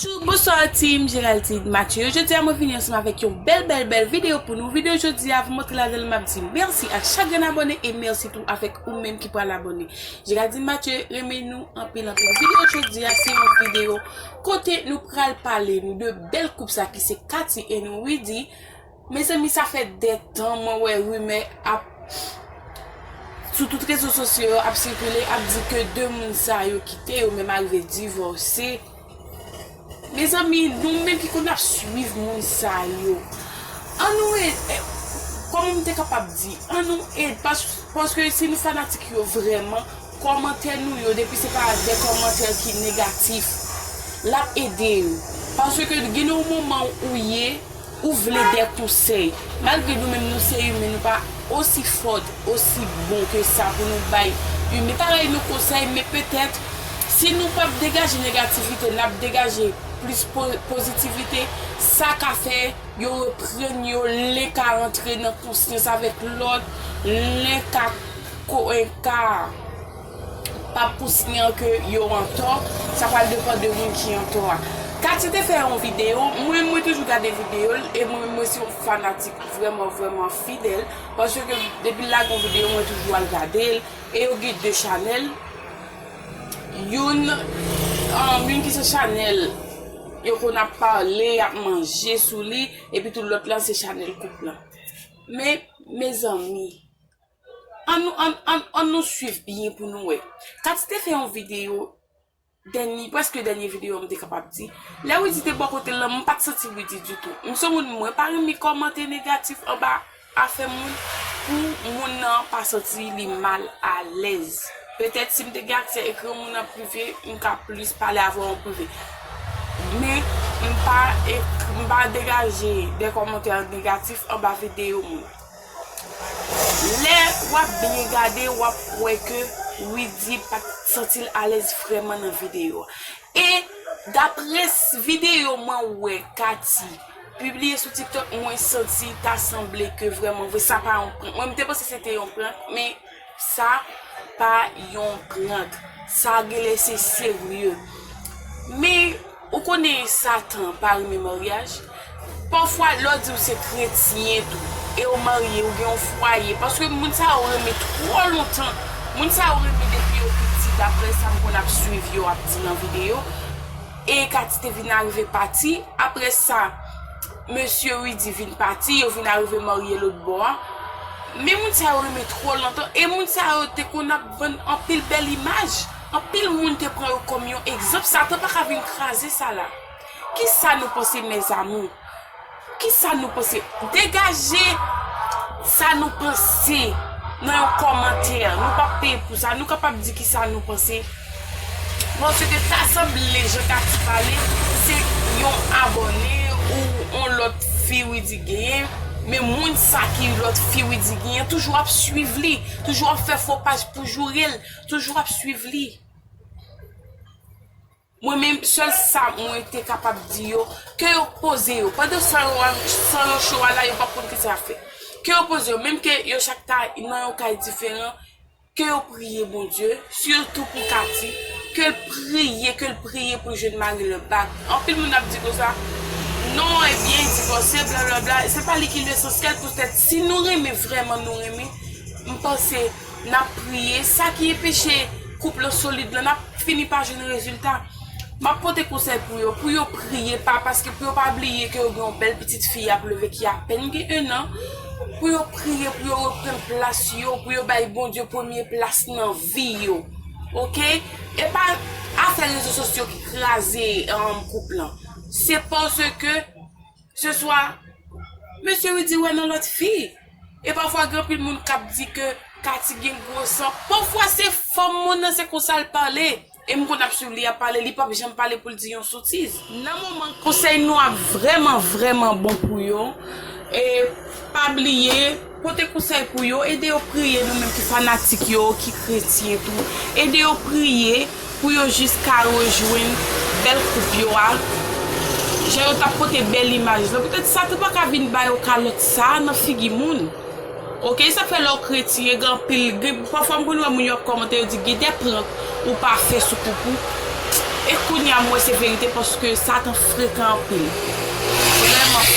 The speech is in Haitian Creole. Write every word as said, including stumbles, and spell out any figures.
Tout bonswa team Géraldine Mathieu. Jodi a mwen vini ansanm avèk yon bèl bèl bèl videyo pou nou. Videyo jodi a, pou montre ladan l, m ap di mèsi a chak grenn abòne e mèsi tou avèk ou menm ki pral abòne. Géraldine Mathieu renmen nou anpil anpil. Videyo jodi a se yon videyo kote nou pral pale nou de bèl koup sa ki se Katy e nou Widy. Mezanmi, sa fè de tan mwen wè rimè ap sou tout rezo sosyo yo ap sikile, ap di ke de moun sa yo kite, yo menm arive divòse. Mezanmi, nou menm ki konn ap swiv moun sa yo, an nou ed, eh, kòman m te kapab di, an nou ed, pas-, paske si nou fanatik yo vrèman, kòmantè nou yo, depi se pa de kòmantè ki negatif, l ap ede yo. Paske gen yon moman ou ye, ou vle de konsèy. Malgre nou menm nou se imen, nou pa osi fòt, osi bon ke sa pou nou bay imen parèy nou konsèy, men petèt, si nou p ap degaje negativite, n ap degaje plis po-, pozitivite, sa ka fè yo reprann yo, len ka rantre nan konsyans avèk lòt, len ka ko-, eh, ka pa pou siyen ke yo antò, sa pral depann de moun ki antò a. Katy te fè yon videyo, mwen, mwen toujou gade videyo l, e mwen, mwen se yon fanatik vrèman, vrèman fidèl, paske depi l lage yon videyo, mwen toujou al gade l, e yo gen de chanèl, youn, um, youn ki se chanèl, yo konn ap pale, y ap manje sou li, epi tou lòt la se chanèl koup lan. Men, mezanmi, An nou, an, an, an nou swiv byen pou nou wè. Katy te fè yon videyo, dènye, prèske dènye videyo m te kapab di. Lè Widy te bò kote l lan, m pa t santi Widy ditou. M se yon moun, mwen pa renmen kòmantè negatif anba afè moun, pou moun nan pa santi li mal alèz. Petèt si m te gen aksè ekri yon moun an prive, m ka plis pale avè w an prive. Men, m pa ek-, m pa degaje de kòmantè negatif anba videyo moun. Lè w ap byen gade, w ap wè ke Widy pa t santi l alèz vrèman nan videyo a. E daprè s-, videyo mwen wè Katy pibliye sou TikTok, mwen santi ta sanble ke vrèman vre, sa pa yon prank. Mwen, m te panse se te yon prank, men sa pa yon prank. Sa genlè se serye. Men, ou konnen Satan pa renmen maryaj. Pafwa, lè w di w se kretyen tou, e w marye, ou gen yon fwaye, paske moun sa yo renmen twò lontan. Moun sa yo renmen depi yo piti, daprè sa m konn ap swiv yo ap di nan videyo. E Katy te vin arive pati. Apre sa, mesye Widy vin pati, yo vin arive marye lòt bò a. Men moun sa yo renmen twò lontan, e moun sa yo te konn ap vann anpil bèl imaj. Anpil moun te pran yo kòm yon egzanp. Satan pa ka vin kraze sa la. Kisa nou panse, mes amours? Kisa nou panse? Degaje sa nou panse nan yon kòmantè. Nou p ap peye pou sa. Nou kapab di kisa nou panse. Paske ta sanble jan Katy pale, se yon abòne ou yon lòt fi Widy genyen. Men moun sa ki lòt fi Widy genyen, toujou ap swiv li. Toujou ap fè fo paj pou joure l. Toujou ap swiv li. Mwen menm, sèl sa mwen te kapab di yo, ke yo poze yo. Pandan san yo a, san yo cho a la, yo p ap konn kisa y ap fè. Ke yo poze yo, menm ke yo chak ta nan yon kay diferan, ke yo priye Bondye, sitou pou Katy, ke l priye, ke l priye pou l jwenn mari l bak. Anpil moun ap di konsa, non, ebyen, divòse, blablabla. Se pa li ki lesansyèl, poutèt si nou renmen, vrèman nou renmen, m panse n ap priye. Sa ki enpeche koup lan solid lan, n ap fini pa jwenn rezilta. M ap pote konsèy pou yo, pou yo priye, pa, paske pou yo pa bliye ke yo gen yon bèl pitit fi y ap leve ki apèn gen ennan, pou yo priye, pou yo reprann plas yo, pou yo bay Bondye premye plas nan vi yo. Oke? E pa afè rezo sosyo ki kraze, um, koup lan. Se paske se swa mesye Widy wè nan lòt fi. E pafwa, gen anpil moun k ap di ke Katy gen gwo san. Pafwa, se fanm moun nan, se konsa l pale. E m konn ap swiv li ap pale, li p ap janm pale pou l di yon sotiz. Nan moman konsèy nou ap vrèman, vrèman bon pou yo. E pa bliye, pote konsèy pou yo, ede yo priye, nou menm ki fanatik yo, ki kretyen tou. Ede yo priye pou yo jis ka rejwenn bèl koup yo a. Jan yo t ap pote bèl imaj lan. Poutèt Satan pa ka vin ba yo kalòt sa a nan figi moun. Oke, sa fè lè w kretyen, gen anpil, gen, pafwa m konn wè moun yo ap kòmante, yo di gen de prank ou pa fè sou koup ou. Kounye a m wè se verite paske Satan frekan anpil. Vrèman